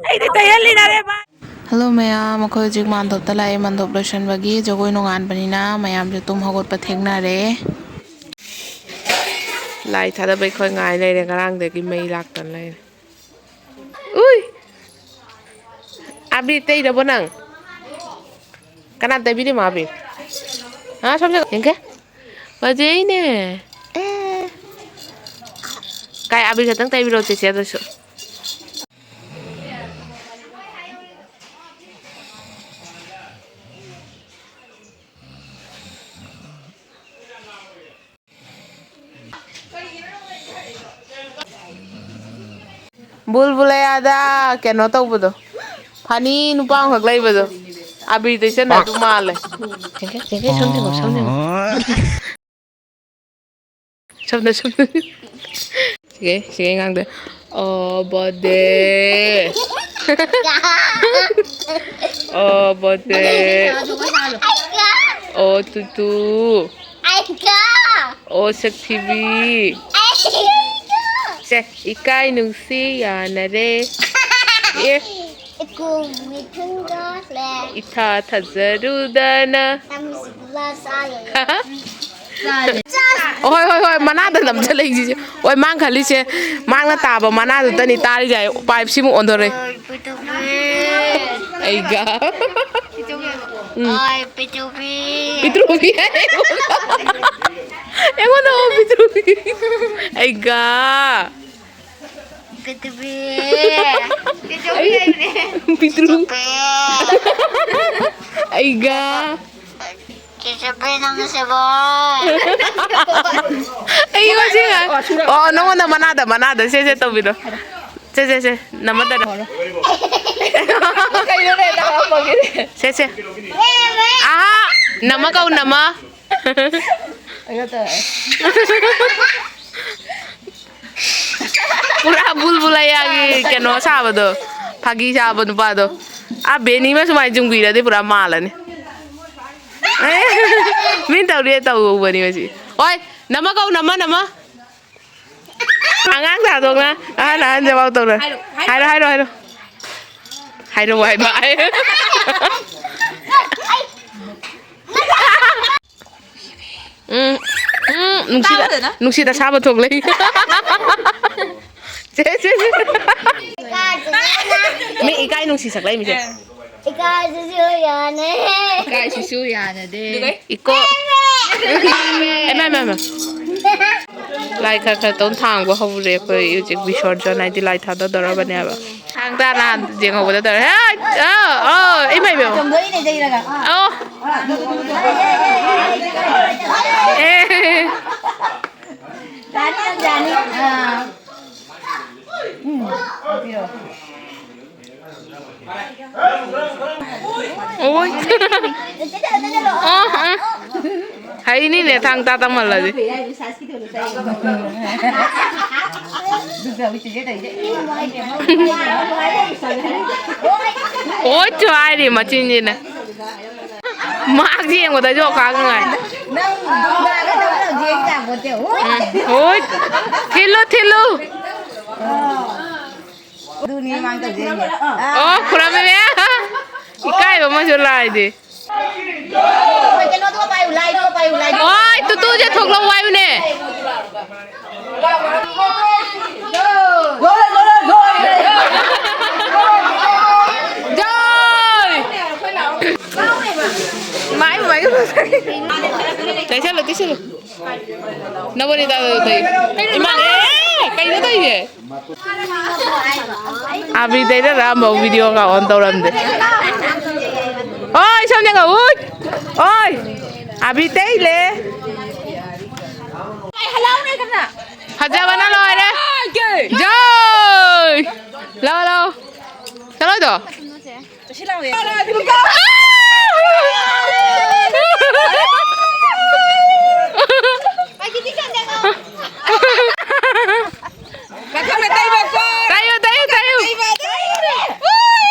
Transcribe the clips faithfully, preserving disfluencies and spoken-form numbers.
ꯑꯩꯗꯤ ꯇꯩꯍꯜꯂꯤꯅꯔꯦ ꯚꯥꯏ꯫ ꯍꯜꯂꯣ ꯃꯌꯥꯝ, ꯑꯩꯈꯣꯏ ꯍꯧꯖꯤꯛ ꯃꯥꯟꯗꯣꯞꯇ ꯂꯥꯛꯑꯦ꯫ ꯃꯥꯟꯗꯣꯞ ꯂꯣꯏꯁꯟꯕꯒꯤ ꯖꯒꯣꯏ ꯅꯣꯡꯉꯥꯟꯕꯅꯤꯅ ꯃꯌꯥꯝꯁꯨ ꯇꯨꯝ ꯍꯧꯒꯠꯄ ꯊꯦꯡꯅꯔꯦ꯫ ꯂꯥꯏ ꯊꯥꯗꯕꯩ ꯑꯩꯈꯣꯏ ꯉꯥꯏ ꯂꯩꯔꯦ, ꯉꯔꯥꯡꯗꯒꯤ ꯃꯩ ꯂꯥꯛꯇꯅ ꯂꯩꯔꯦ꯫ ꯎꯏ! ꯑꯕꯤ ꯇꯩꯔꯕꯣ ꯅꯪ? ꯀꯅꯥ ꯇꯩꯕꯤꯔꯤꯃꯣ ꯑꯕꯤ? ꯍꯥ, ꯁꯣꯝꯗ ꯌꯦꯡꯒꯦ꯫ ꯐꯖꯩꯅꯦ꯫ ꯑꯦ꯫ ꯀꯥꯏ, ꯑꯕꯤ ꯈꯛꯇꯪ ꯇꯩꯕꯤꯔꯣ ꯆꯦꯆꯦ ꯑꯗꯨꯁꯨ꯫ ꯕꯨꯜꯕꯨꯂꯩꯌꯥꯗ ꯀꯩꯅꯣ ꯇꯧꯕꯗꯣ, ꯐꯅꯤ ꯅꯨꯄꯥ ꯑꯃꯈꯛ ꯂꯩꯕꯗꯣ, ꯑꯕꯤꯔ ꯇꯩꯁꯟꯅ ꯑꯗꯨ ꯃꯥꯜꯂꯦ꯫ ꯁꯦꯡꯒꯦ, ꯁꯦꯡꯒꯦ, ꯁꯣꯝ ꯁꯦꯡꯉꯣ, ꯁꯣꯝ ꯁꯦꯡꯉꯣ꯫ ꯁꯣꯝꯗ, ꯁꯣꯝꯗ꯫ ꯁꯤꯒꯦ, ꯁꯤꯒꯦ ꯑꯉꯥꯡꯗ꯫ ꯑꯣ ꯕꯣꯗꯦ꯫ ꯑꯣ ꯕꯣꯗꯦ꯫ ꯑꯣ ꯇꯨꯇꯨ꯫ ꯑꯣ ꯁꯛꯊꯤꯕꯤ꯫ ꯁꯦ, ꯏꯀꯥꯏ ꯅꯨꯡꯁꯤ ꯌꯥꯅꯔꯦ꯫ ꯑꯦ꯫ ꯏꯀꯨ ꯃꯤꯊꯨꯡꯒ ꯂꯦ꯫ ꯏꯊꯥ ꯊꯥꯖꯔꯨꯗꯅ꯫ ꯅꯪ ꯍꯧꯖꯤꯛ ꯄꯨꯔꯥ ꯆꯥꯔꯦ꯫ ꯍꯥ? ꯆꯥꯔꯦ꯫ ꯑꯣ, ꯍꯣꯏ, ꯍꯣꯏ, ꯍꯣꯏ, ꯃꯅꯥꯗ ꯅꯝꯁꯤꯜꯂꯛꯏꯁꯤꯁꯨ꯫ ꯍꯣꯏ, ꯃꯥꯡ ꯈꯜꯂꯤꯁꯦ, ꯃꯥꯡꯅ ꯇꯥꯕ ꯃꯅꯥꯗꯨꯗꯅꯤ ꯇꯥꯔꯤꯁꯦ ꯍꯥꯏꯌꯨ꯫ ꯄꯥꯏꯞꯁꯤꯃꯨꯛ ꯑꯣꯟꯗꯣꯔꯦ꯫ ꯍꯣꯏ, ꯄꯤꯇꯨꯕꯤ꯫ ꯑꯩꯒ꯫ ꯎꯝ꯫ ꯍꯣꯏ, ꯄꯤꯇꯨꯕꯤ꯫ ꯄꯤꯇ꯭ꯔꯨꯕꯤ ꯍꯥꯏ꯫ ꯑꯩꯉꯣꯟꯗ ꯑꯣ ꯄꯤꯇ꯭ꯔꯨꯕꯤ꯫ ꯑꯩꯒ꯫ ꯄꯤꯇ꯭ꯔꯨꯕꯤ꯫ ꯄꯤꯇ꯭ꯔꯨꯕꯤ ꯍꯥꯏꯕꯅꯦ꯫ ꯄꯤꯇ꯭ꯔꯨ꯫ ꯄꯤꯇ꯭ꯔꯨꯕꯤ꯫ ꯑꯩꯒ꯫ ꯆꯦꯆꯦ ꯄꯦ ꯅꯪꯁꯦꯕꯣ꯫ ꯑꯩ ꯉꯁꯤ ꯉꯥꯏ-, ꯑꯣ, ꯅꯉꯣꯟꯗ ꯃꯅꯥꯗ, ꯃꯅꯥꯗ, ꯁꯦ, ꯁꯦ, ꯇꯧꯕꯤꯔꯣ꯫ ꯁꯦ, ꯁꯦ, ꯁꯦ, ꯅꯃꯗꯗ꯫ ꯀꯩꯅꯣꯅꯦ, ꯅꯪ ꯍꯥꯞꯄꯒꯤꯅꯦ꯫ ꯁꯦ, ꯁꯦ꯫ ꯑꯍꯥ, ꯅꯃ ꯀꯧ, ꯅꯃ꯫ ꯑꯩꯉꯣꯟꯗ ꯄꯨꯔꯥ ꯕꯨꯜꯕꯨꯂꯩꯌꯥꯒꯤ ꯀꯩꯅꯣ ꯁꯥꯕꯗꯣ, ꯐꯥꯒꯤ ꯁꯥꯕ ꯅꯨꯄꯥꯗꯣ꯫ ꯑꯥ, ꯕꯦꯅꯤꯃ ꯁꯨꯃꯥꯏꯅ ꯆꯨꯡꯕꯤꯔꯗꯤ ꯄꯨꯔꯥ ꯃꯥꯜꯂꯅꯤ꯫ ꯃꯤꯅ ꯇꯧꯔꯤ ꯇꯧꯕꯅꯤ ꯃꯁꯤ꯫ ꯍꯣꯏ, ꯅꯃ ꯀꯧ, ꯅꯃ, ꯅꯃ꯫ ꯑꯉꯥꯡ ꯊꯥꯗꯣꯛꯅ ꯑꯍꯟ ꯑꯍꯟꯁꯦ ꯄꯥꯎ ꯇꯧꯅ꯫ ꯍꯥꯏꯔꯣ, ꯍꯥꯏꯔꯣ, ꯍꯥꯏꯔꯣ꯫ ꯍꯥꯏꯔꯣ ꯍꯥꯏꯕ꯫ ꯎꯝ, ꯎꯝ, ꯅꯨꯡꯁꯤꯠ, ꯇꯥꯕꯗꯅ? ꯅꯨꯡꯁꯤꯠ ꯑꯁꯥꯕ ꯊꯣꯛꯂꯛꯏ꯫ ꯁꯦ, ꯁꯦ, ꯁꯦ꯫ ꯃꯤ ꯏꯀꯥꯏ ꯅꯨꯡꯁꯤ ꯁꯛꯂꯛꯏ ꯃꯤꯁꯦ꯫ ꯏꯀꯥꯏꯁꯤꯁꯨ ꯌꯥꯅꯦ꯫ ꯏꯀꯥꯏꯁꯤꯁꯨ ꯌꯥꯅꯗꯦ꯫ ꯏꯀꯣ꯫ ꯏꯃꯥ, ꯏꯃꯥ, ꯏꯃꯥ꯫ ꯂꯥꯏ ꯈꯔ ꯈꯔ ꯇꯧ ꯊꯥꯡꯕ ꯍꯧꯔꯦ ꯑꯩꯈꯣꯏ ꯍꯧꯖꯤꯛ ꯕꯤꯁꯔꯖꯟ ꯍꯥꯏꯗꯤ ꯂꯥꯏ ꯊꯥꯗꯗꯧꯔꯕꯅꯦꯕ꯫ ꯊꯥꯡ ꯇꯥ ꯅꯍꯥꯟ ꯌꯦꯡꯍꯧꯕꯗ ꯇꯧꯔꯦ꯫ ꯍꯦ! ꯑ, ꯑ, ꯏꯃꯥ, ꯏꯃꯥ꯫ ꯑꯣ꯫ ꯑꯦ꯫ ꯌꯥꯅꯤ, ꯌꯥꯅꯤ꯫ ꯑꯥ꯫ ꯎꯝ, ꯍꯥꯞꯄꯤꯔꯣ꯫ ꯑꯣꯏ꯫ ꯑ, ꯑ꯫ ꯍꯩꯅꯤꯅꯦ ꯊꯥꯡ ꯇꯥ ꯇꯝꯍꯜꯂꯗꯤ꯫ ꯑꯣꯏ ꯆꯨ ꯍꯥꯏꯔꯤ ꯃꯆꯤꯟꯁꯤꯅ꯫ ꯃꯥꯛꯁꯤ ꯌꯦꯡꯕꯗꯁꯨ ꯑꯣꯈꯥꯛ ꯅꯨꯡꯉꯥꯏ꯫ ꯅꯪ ꯗꯨꯔꯒꯥꯒ ꯅꯪꯅ ꯍꯧꯖꯤꯛ ꯌꯥꯄꯣꯠꯇꯦ꯫ ꯎꯝ, ꯍꯣꯏ꯫ ꯊꯤꯜꯂꯨ, ꯊꯤꯜꯂꯨ꯫ ꯑꯗꯨꯅꯤ ꯃꯥꯅ ꯇꯧꯖꯩꯁꯦ꯫ ꯑꯣ, ꯈꯨꯔꯝꯃꯦ꯫ ꯏꯀꯥꯏꯕ ꯑꯃꯁꯨ ꯂꯥꯏꯗꯤ꯫ ꯀꯩꯅꯣꯗꯣ ꯄꯥꯏꯌꯨ, ꯂꯥꯏꯗꯣ ꯄꯥꯏꯌꯨ, ꯂꯥꯏꯗꯣ꯫ ꯍꯣꯏ, ꯇꯨꯇꯨꯁꯦ ꯊꯣꯛꯂꯛꯑꯣ ꯍꯥꯏꯌꯨꯅꯦ꯫ ꯖꯣꯏ! ꯃꯥꯏ, ꯃꯥꯏ, ꯇꯩꯁꯜꯂꯨ, ꯇꯩꯁꯜꯂꯨ꯫ ꯅꯕꯣꯅꯤꯇꯥꯗ ꯇꯩ꯫ ꯏꯃꯥꯅꯦ! ꯀꯩꯅꯣ ꯇꯧꯔꯤꯁꯦ? ꯑꯥꯕꯤ ꯇꯩꯔ ꯔꯥꯝꯕꯧ ꯚꯤꯗꯤꯑꯣꯒ ꯑꯣꯟ ꯇꯧꯔꯝꯗꯦ꯫ ꯑꯣꯏ, ꯁꯣꯝꯗ ꯌꯦꯡꯉꯣ, ꯎꯏ! ꯑꯣꯏ! ꯑꯥꯕꯤ ꯇꯩꯂꯦ꯫ ꯐꯖꯕꯅ ꯂꯣꯏꯔꯦ꯫ ꯖꯣꯏ! ꯂꯥꯎ, ꯂꯥꯎ꯫ ꯆꯠꯂꯣꯏꯗꯣ? ꯇꯥꯏꯌꯣ, ꯇꯥꯏꯌꯣ, ꯇꯥꯏꯌꯣ꯫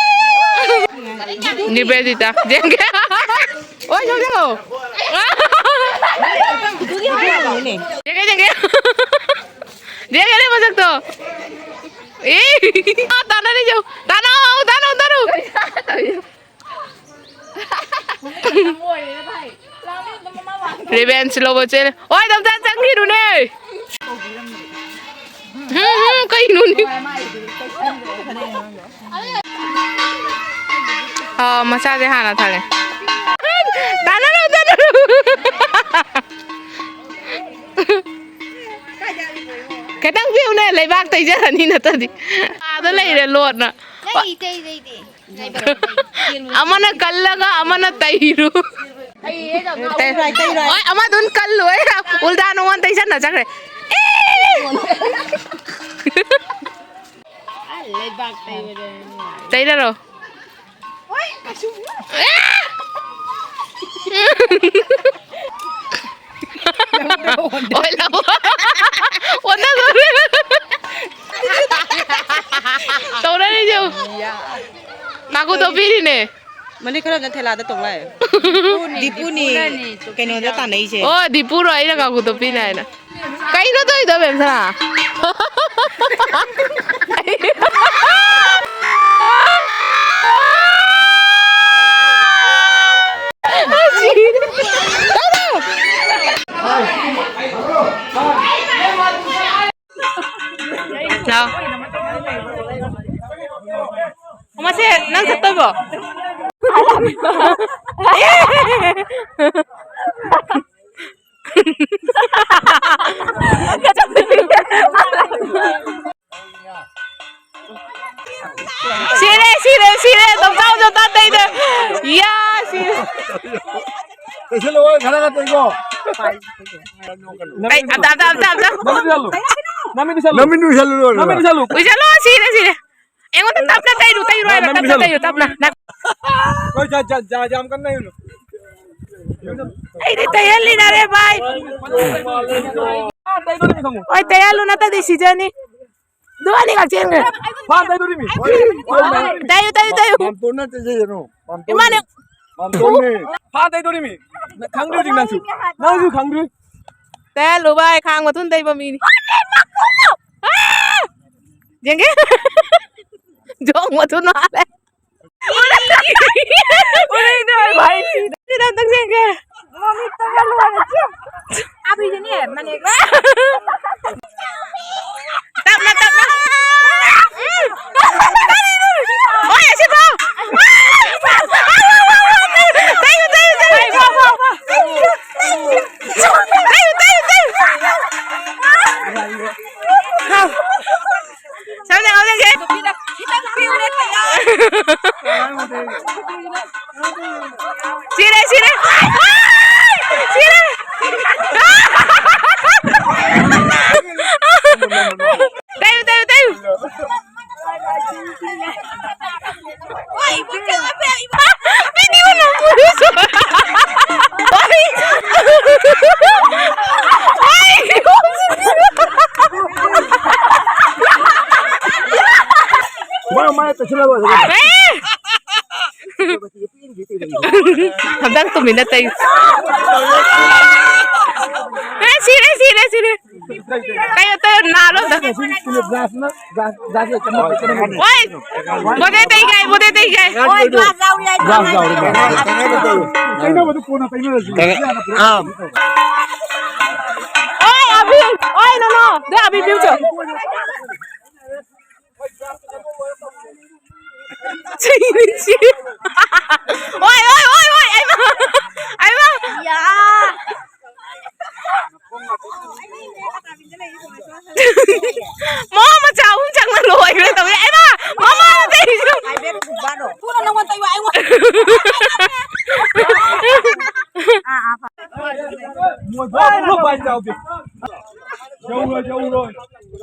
ꯅꯤꯕꯦꯗꯤꯇꯥ, ꯌꯦꯡꯒꯦ꯫ ꯑꯣꯏ, ꯁꯣꯝ ꯆꯠꯂꯣ꯫ ꯌꯦꯡꯒꯦ, ꯌꯦꯡꯒꯦ꯫ ꯌꯦꯡꯒꯦꯅꯦ ꯃꯁꯛꯇꯣ꯫ ꯑꯦ, ꯑꯥ, ꯇꯥꯟꯅꯔꯤꯁꯦ ꯌꯦꯡꯉꯨ꯫ ꯇꯥꯟꯅꯧ, ꯇꯥꯟꯅꯧ, ꯇꯥꯟꯅꯧ꯫ Revenge ꯂꯧꯕ ꯆꯦꯜꯂꯦ꯫ ꯍꯣꯏ, ꯗꯝꯆꯥꯟ ꯆꯪꯈꯤꯅꯨꯅꯦ꯫ ꯎꯝ, ꯎꯝ, ꯀꯩꯅꯣꯅꯦ? ꯑꯥ, ꯃꯆꯥꯁꯦ ꯍꯥꯟꯅ ꯊꯥꯔꯦ꯫ ꯇꯥꯟꯅꯔꯣ, ꯇꯥꯟꯅꯔꯣ꯫ ꯈꯤꯇꯪ ꯄꯤꯌꯨꯅꯦ, ꯂꯩꯕꯥꯛ ꯇꯩꯖꯔꯅꯤ ꯅꯠꯇ꯭ꯔꯗꯤ꯫ ꯑꯥꯗ ꯂꯩꯔꯦ ꯂꯣꯠꯅ꯫ ꯂꯩ, ꯂꯩ, ꯂꯩ, ꯂꯩ꯫ ꯑꯃꯅ ꯀꯜꯂꯒ ꯑꯃꯅ ꯇꯩꯔꯨ꯫ ꯇꯩꯔꯣꯏ, ꯇꯩꯔꯣꯏ꯫ ꯍꯣꯏ, ꯑꯃꯗꯨꯅ ꯀꯜꯂꯣꯏ꯫ ꯎꯜꯗꯥ ꯅꯉꯣꯟ ꯇꯩꯁꯟꯅ ꯆꯠꯈ꯭ꯔꯦ꯫ ꯑꯦ! ꯂꯩꯕꯥꯛ ꯇꯩꯕꯗ ꯅꯨꯡꯉꯥꯏ꯫ ꯇꯩꯔꯔꯣ꯫ ꯑꯦ! ꯑꯣꯏ ꯂꯧ꯫ ꯑꯣꯟꯅ ꯂꯧꯔꯦ꯫ ꯇꯧꯔꯛꯏꯁꯦ ꯌꯦꯡꯉꯨ꯫ ꯀꯥꯡꯀꯨ ꯇꯣꯄꯤꯔꯤꯅꯦ꯫ ꯃꯅꯤꯡ ꯈꯔ ꯊꯦꯂꯥꯗ ꯇꯣꯡ ꯂꯥꯛꯑꯦ꯫ ꯗꯤꯄꯨꯅꯤ ꯀꯩꯅꯣꯗ ꯇꯥꯟꯅꯩꯁꯦ꯫ ꯑꯣ, ꯗꯤꯄꯨꯔꯣ ꯑꯩꯅ ꯀꯥꯡꯀꯨ ꯇꯣꯄꯤꯅꯦ ꯍꯥꯏꯅ꯫ ꯀꯩꯅꯣ ꯇꯧꯔꯤꯗꯣ, ꯃꯦꯝꯁꯅꯥ? ꯂꯥꯎ꯫ ꯃꯁꯦ ꯅꯪ ꯆꯠꯇꯣꯏꯕꯣ? ꯁꯤꯔꯦ, ꯁꯤꯔꯦ, ꯁꯤꯔꯦ꯫ ꯇꯣꯝꯆꯥꯎꯁꯨ ꯇꯥꯟꯊꯩꯗ꯫ ꯌꯥ, ꯁꯤꯔꯦ꯫ ꯀꯩꯁꯨ ꯂꯣꯏ ꯈꯔ ꯈꯛꯇ ꯏꯀꯣ꯫ ꯑꯩ, ꯑꯝꯇ, ꯑꯝꯇ, ꯑꯝꯇ, ꯑꯝꯇ꯫ ꯅꯃꯤꯠ ꯎꯏꯁꯜꯂꯨ꯫ ꯅꯃꯤꯠ ꯎꯏꯁꯜꯂꯨ꯫ ꯅꯃꯤꯠ ꯎꯏꯁꯜꯂꯨ꯫ ꯎꯏꯁꯜꯂꯨ, ꯁꯤꯔꯦ, ꯁꯤꯔꯦ꯫ ꯑꯩꯉꯣꯟꯗ ꯇꯞꯅ ꯇꯩꯔꯨ, ꯇꯩꯔꯨ ꯍꯥꯏꯕ, ꯅꯃꯤꯠ ꯇꯞꯅ ꯎꯏꯁꯜꯂꯨ꯫ ꯇꯩꯔꯨ, ꯇꯞꯅ꯫ ꯅ- ꯍꯣꯏ, ꯖꯥ, ꯖꯥ, ꯖꯥ, ꯌꯥꯝ ꯀꯟꯅ ꯇꯩꯔꯨꯅꯨ꯫ ꯑꯩꯗꯤ ꯇꯩꯍꯜꯂꯤꯅꯔꯦ, ꯚꯥꯏ꯫ ꯑꯥ, ꯇꯩꯗꯣꯔꯤꯅꯤ ꯈꯪꯉꯨ꯫ ꯍꯣꯏ, ꯇꯩꯍꯜꯂꯨ, ꯅꯠꯇ꯭ꯔꯗꯤ ꯁꯤꯖꯅꯤ꯫ ꯑꯗꯨ ꯑꯅꯤꯈꯛ ꯆꯦꯟꯈ꯭ꯔꯦ꯫ ꯐꯥꯟ ꯇꯩꯗꯣꯔꯤꯃꯤ꯫ ꯇꯩꯌꯨ, ꯇꯩꯌꯨ, ꯇꯩꯌꯨ꯫ ꯃꯥꯝꯇꯣꯟꯅ ꯇꯩꯖꯩꯌꯦꯅꯣ꯫ ꯃꯥꯝꯇꯣꯟꯅꯦ꯫ ꯏꯃꯥꯅꯦ꯫ ꯃꯥꯝꯇꯣꯟꯅꯦ꯫ ꯐꯥꯟ ꯇꯩꯗꯣꯔꯤꯃꯤ꯫ ꯅ-, ꯈꯪꯗ꯭ꯔꯤ ꯍꯧꯖꯤꯛ ꯅꯪꯁꯨ꯫ ꯅꯪꯁꯨ ꯈꯪꯗ꯭ꯔꯤ꯫ ꯇꯦ ꯂꯨꯕꯥꯏ ꯈꯥꯡ ꯃꯊꯨꯟ ꯇꯩꯕ ꯃꯤꯅꯤ꯫ ꯑꯥ! ꯌꯦꯡꯒꯦ꯫ ꯖꯣꯡ ꯃꯊꯨꯟ ꯍꯥꯜꯂꯦ꯫ ꯎꯔꯩꯗꯣ ꯑꯩ ꯚꯥꯏ ꯁꯤꯗ꯫ ꯁꯤꯗ ꯑꯝꯇꯪ ꯌꯦꯡꯒꯦ꯫ ꯃꯃꯤꯠꯇꯒ ꯂꯣꯏꯔꯦ꯫ ꯑꯕꯤꯗꯅꯦ, ꯃꯅꯦ꯫ ꯇꯞꯅ, ꯇꯞꯅ꯫ ꯍꯣꯏ, ꯑꯁꯤ ꯊꯥꯎ꯫ ꯇꯩꯌꯨ, ꯇꯩꯌꯨ, ꯇꯩꯌꯨ꯫ ꯇꯩꯌꯨ, ꯇꯩꯌꯨ, ꯇꯩꯌꯨ꯫ ꯊꯥꯎ꯫ ꯁꯝꯅ ꯉꯥꯎꯖꯒꯦ꯫ ꯁꯤꯔꯦ, ꯁꯤꯔꯦ꯫ ꯁꯤꯔꯦ꯫ ꯇꯩꯌꯨ, ꯇꯩꯌꯨ, ꯇꯩꯌꯨ꯫ ꯃꯥ, ꯃꯥ ꯇꯩꯁꯜꯂꯒ꯫ ꯍꯟꯗꯛ ꯇꯨꯃꯤꯟꯅ ꯇꯩ꯫ ꯑꯦ, ꯁꯤꯔꯦ, ꯁꯤꯔꯦ, ꯁꯤꯔꯦ꯫ ꯇꯩꯌꯣ, ꯇꯩꯌꯣ, ꯅꯥꯜꯂꯣ ꯑꯝꯇ꯫ ꯒ꯭ꯂꯥꯁꯅ, ꯒ꯭ꯂꯥꯁ, ꯒ꯭ꯂꯥꯁ ꯂꯩꯇꯕ ꯃꯥꯜꯂꯦ꯫ ꯑꯣꯏ! ꯕꯣꯗꯦ ꯇꯩꯒꯥꯏ, ꯕꯣꯗꯦ ꯇꯩꯒꯥꯏ꯫ ꯍꯣꯏ, ꯒ꯭ꯂꯥꯁ ꯌꯥꯎꯔꯤ, ꯒ꯭ꯂꯥꯁ ꯌꯥꯎꯔꯤ꯫ ꯇꯩꯅꯕꯗꯨ ꯀꯣꯟꯅ ꯇꯩꯅꯔꯁꯤ꯫ ꯑꯥ꯫ ꯑꯣꯏ, ꯑꯕꯤ, ꯑꯣꯏ, ꯅꯣꯅꯣ, ꯗꯦ ꯑꯕꯤ ꯄꯤꯌꯨ ꯆꯣ꯫ ꯑꯣꯏ, ꯑꯣꯏ, ꯑꯣꯏ, ꯑꯣꯏ, ꯑꯩꯃ, ꯑꯩꯃ꯫ ꯌꯥ꯫ ꯃꯣ ꯃꯆꯥ ꯑꯍꯨꯝ ꯆꯪꯅ ꯂꯣꯏꯈ꯭ꯔꯦ ꯇꯧꯋꯦ꯫ ꯑꯩꯃ, ꯃꯃꯥꯅ ꯇꯧꯔꯤꯁꯤꯕꯨ꯫ ꯊꯨꯅ ꯅꯪꯉꯣꯟ ꯇꯩꯕ ꯑꯩꯉꯣꯟꯗ꯫ ꯌꯧꯔꯣꯏ, ꯌꯧꯔꯣꯏ꯫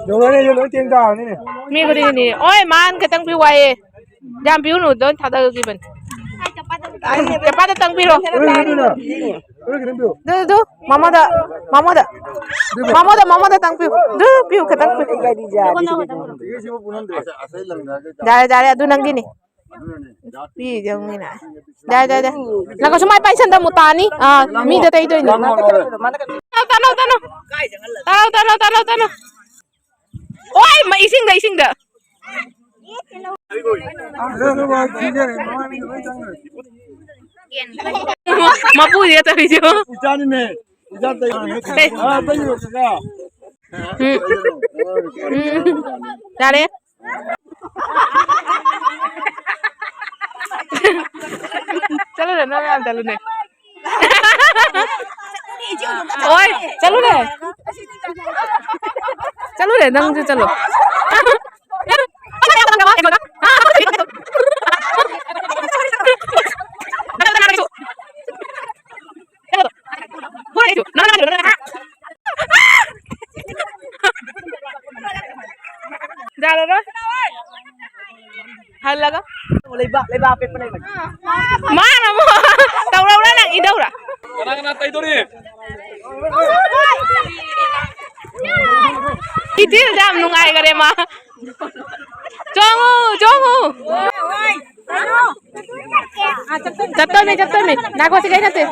ꯌꯧꯔꯣꯏꯅꯦ, ꯂꯣꯏ ꯇꯦꯡ ꯇꯥꯔꯅꯤꯅꯦ꯫ ꯃꯤ ꯈꯨꯗꯤꯡꯒꯤꯅꯤ꯫ ꯑꯣꯏ, ꯃꯥꯟ ꯈꯛꯇꯪ ꯄꯤꯌꯨ ꯍꯥꯏꯌꯦ꯫ ꯌꯥꯝ ꯄꯤꯌꯨꯅꯨ, ꯂꯣꯏ ꯊꯥꯗꯈꯤꯕꯅꯤ꯫ ꯆꯄꯥꯗ ꯇꯪꯕꯤꯔꯣ꯫ ꯑꯗꯨ, ꯑꯗꯨ, ꯑꯗꯨ, ꯑꯗꯨ, ꯃꯃꯥꯗ, ꯃꯃꯥꯗ, ꯃꯃꯥꯗ, ꯃꯃꯥꯗ ꯇꯪ ꯄꯤꯌꯨ꯫ ꯑꯗꯨ ꯄꯤꯌꯨ, ꯈꯤꯇꯪ ꯄꯤꯌꯨ꯫ ꯌꯥꯔꯦ, ꯌꯥꯔꯦ, ꯑꯗꯨ ꯅꯪꯒꯤꯅꯤ꯫ ꯄꯤꯔꯤꯁꯦ ꯌꯦꯡꯉꯨꯅꯦ꯫ ꯗꯥꯏ, ꯗꯥꯏ, ꯗꯥꯏ꯫ ꯅꯪ ꯁꯨꯃꯥꯏ ꯄꯥꯏꯁꯟꯗ ꯑꯃꯨꯛ ꯇꯥꯅꯤ꯫ ꯑꯥ, ꯃꯤꯗ ꯇꯩꯗꯣꯏꯅꯦ꯫ ꯇꯥꯅꯧ, ꯇꯥꯅꯧ, ꯇꯥꯅꯧ, ꯇꯥꯅꯧ꯫ ꯇꯥꯅꯧ, ꯇꯥꯅꯧ, ꯇꯥꯅꯧ, ꯇꯥꯅꯧ꯫ ꯑꯣꯏ, ꯃ-, ꯏꯁꯤꯡꯗ, ꯏꯁꯤꯡꯗ꯫ ꯃꯄꯨꯁꯤꯒ ꯇꯧꯔꯤꯁꯦ꯫ ꯏꯆꯥꯅꯤꯅꯦ꯫ ꯏꯆꯥ ꯇꯩ-, ꯑꯦ꯫ ꯑꯥ, ꯇꯩꯔꯣ, ꯀꯀꯥ꯫ ꯎꯝ꯫ ꯎꯝ꯫ ꯌꯥꯔꯦ꯫ ꯆꯠꯂꯨꯅꯦ, ꯅꯣꯏ ꯃꯌꯥꯝ ꯆꯠꯂꯨꯅꯦ꯫ ꯑꯣꯏ, ꯆꯠꯂꯨꯅꯦ꯫ ꯆꯠꯂꯨꯅꯦ, ꯅꯪꯁꯨ ꯆꯠꯂꯣ꯫ ꯌꯥꯔꯔꯣꯏ꯫ ꯍꯜꯂꯒ꯫ ꯂꯩꯕꯥꯛ, ꯂꯩꯕꯥꯛ ꯑꯄꯦꯠꯄ ꯂꯩꯕꯅꯤ꯫ ꯃꯥꯅ ꯑꯃꯨꯛ ꯇꯧꯔꯧꯔꯥ ꯅꯪ ꯏꯟꯗꯧꯔꯥ? ꯀꯅꯥ ꯀꯅꯥ ꯇꯩꯗꯧꯔꯤ? ꯏꯆꯦꯗꯨꯗ ꯌꯥꯝ ꯅꯨꯡꯉꯥꯏꯈꯔꯦ ꯃꯥ꯫ ꯆꯣꯡꯉꯨ, ꯆꯣꯡꯉꯨ꯫ ꯆꯠꯇꯣꯏꯅꯦ, ꯆꯠꯇꯣꯏꯅꯦ꯫ ꯉꯥꯏꯈꯣ, ꯁꯤ ꯀꯩ ꯅꯠꯇꯦ꯫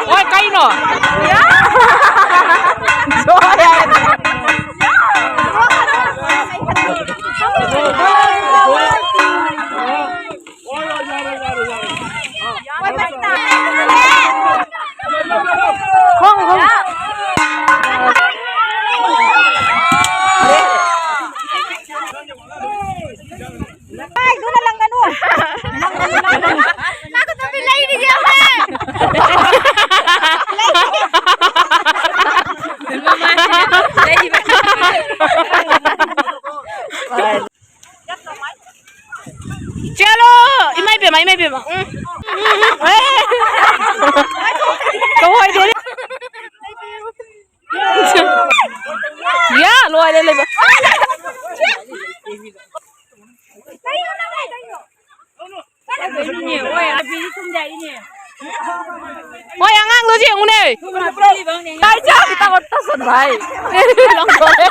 ꯍꯣꯏ, ꯀꯩꯅꯣ? ꯈꯣꯡ, ꯈꯣꯡ꯫ ꯀꯥꯏꯗꯨꯅ ꯂꯪꯒꯅꯨ꯫ ꯂꯪꯒꯅꯨ, ꯂꯪꯒꯅꯨ꯫ ꯂꯩꯔꯤꯒꯦ ꯍꯧꯖꯤꯛ꯫ ꯆꯦꯜꯂꯣ! ꯏꯃꯥ ꯏꯕꯦꯝꯃ, ꯏꯃꯥ ꯏꯕꯦꯝꯃ꯫ ꯎꯝ꯫ ꯎꯝ, ꯎꯝ, ꯎꯝ꯫ ꯑꯦ! ꯀꯧꯍꯣꯏꯗꯦꯅꯦ꯫ ꯌꯥ, ꯂꯣꯏꯔꯦ ꯂꯩꯕ꯫ ꯍꯣꯏ, ꯑꯉꯥꯡꯗꯣ ꯌꯦꯡꯉꯨꯅꯦ꯫ ꯀꯥꯏ ꯆꯠꯈꯤ? ꯇꯥꯃꯣ ꯇꯥꯁꯟꯕ ꯍꯥꯏ꯫ ꯂꯪꯊꯣꯛꯑꯦ꯫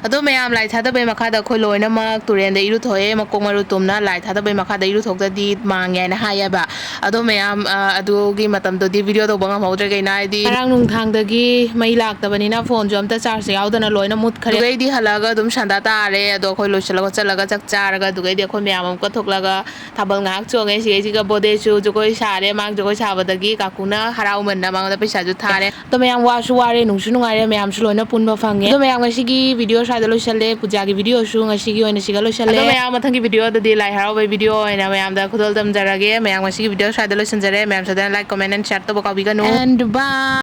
ꯑꯗꯣ ꯃꯌꯥꯝ, ꯂꯥꯏ ꯊꯥꯗꯕꯩ ꯃꯈꯥꯗ ꯑꯩꯈꯣꯏ ꯂꯣꯏꯅꯃꯛ ꯇꯨꯔꯦꯟꯗ ꯏꯔꯨꯊꯣꯛꯑꯦ꯫ ꯃꯀꯣꯛ ꯃꯔꯨ ꯇꯨꯝꯅ ꯂꯥꯏ ꯊꯥꯗꯕꯩ ꯃꯈꯥꯗ ꯏꯔꯨꯊꯣꯛꯇꯗꯤ ꯃꯥꯡꯉꯦ ꯍꯥꯏꯅ ꯍꯥꯏꯌꯦꯕ꯫ ꯑꯗꯣ ꯃꯌꯥꯝ, ꯑ, ꯑꯗꯨꯒꯤ ꯃꯇꯝꯗꯨꯗꯤ ꯚꯤꯗꯤꯑꯣ ꯇꯧꯕ ꯉꯝꯍꯧꯗ꯭ꯔꯦ꯫ ꯀꯩꯅꯣ ꯍꯥꯏꯗꯤ, ꯉꯔꯥꯡ ꯅꯨꯡꯗꯥꯡꯗꯒꯤ ꯃꯩ ꯂꯥꯛꯇꯕꯅꯤꯅ ꯐꯣꯟꯁꯨ ꯑꯝꯇ ꯆꯥꯔꯖ ꯌꯥꯎꯗꯅ ꯂꯣꯏꯅ ꯃꯨꯠꯈ꯭ꯔꯦ꯫ ꯑꯗꯨꯒꯩꯗꯤ ꯍꯜꯂꯛꯑꯒ ꯑꯗꯨꯝ ꯁꯟꯗꯥ ꯇꯥꯔꯦ꯫ ꯑꯗꯣ ꯑꯩꯈꯣꯏ ꯂꯣꯏꯁꯤꯜꯂꯒ ꯆꯠꯂꯒ ꯆꯥꯛ ꯆꯥꯔꯒ ꯑꯗꯨꯒꯩꯗꯤ ꯑꯩꯈꯣꯏ ꯃꯌꯥꯝ ꯑꯃꯨꯛꯀ ꯊꯣꯛꯂꯒ ꯊꯥꯕꯜ ꯉꯥꯏꯍꯥꯛ ꯆꯣꯡꯉꯦ꯫ ꯁꯤꯒꯩꯁꯤꯒ ꯕꯣꯗꯦꯁꯨ ꯖꯒꯣꯏ ꯁꯥꯔꯦ꯫ ꯃꯥ ꯖꯒꯣꯏ ꯁꯥꯕꯗꯒꯤ ꯀꯥꯀꯨꯅ ꯍꯔꯥꯎꯃꯟꯗ ꯃꯉꯣꯟꯗ ꯄꯩꯁꯥꯁꯨ ꯊꯥꯔꯦ꯫ ꯑꯗꯣ ꯃꯌꯥꯝ ꯋꯥꯁꯨ ꯋꯥꯔꯦ, ꯅꯨꯡꯁꯨ ꯅꯨꯡꯉꯥꯏꯔꯦ, ꯃꯌꯥꯝꯁꯨ ꯂꯣꯏꯅ ꯄꯨꯟꯕ ꯐꯪꯉꯦ꯫ ꯑꯗꯣ ꯃꯌꯥꯝ, ꯉꯁꯤꯒꯤ ꯚꯤꯗꯤꯑꯣ ꯁ꯭ꯋꯥꯏꯗ ꯂꯣꯏꯁꯜꯂꯦ꯫ ꯄꯨꯖꯥꯒꯤ ꯚꯤꯗꯤꯑꯣꯁꯨ ꯉꯁꯤꯒꯤ ꯑꯣꯏꯅ ꯁꯤꯒ ꯂꯣꯏꯁꯜꯂꯦ꯫ ꯑꯗꯣ ꯃꯌꯥꯝ, ꯃꯊꯪꯒꯤ ꯚꯤꯗꯤꯑꯣꯗꯗꯤ ꯂꯥꯏ ꯍꯔꯥꯎꯕꯒꯤ ꯚꯤꯗꯤꯑꯣ ꯑꯣꯏꯅ ꯃꯌꯥꯝꯗ ꯈꯨꯗꯣꯜ ꯇꯝꯖꯔꯒꯦ꯫ ꯃꯌꯥꯝ, ꯉꯁꯤꯒꯤ ꯚꯤꯗꯤꯑꯣ ꯁ꯭ꯋꯥꯏꯗ ꯂꯣꯏꯁꯤꯟꯖꯔꯦ꯫ ꯃꯌꯥꯝ ꯁꯣꯏꯗꯅ like, comment and share ꯇꯧꯕ ꯀꯥꯎꯕꯤꯒꯅꯨ꯫ And bye꯫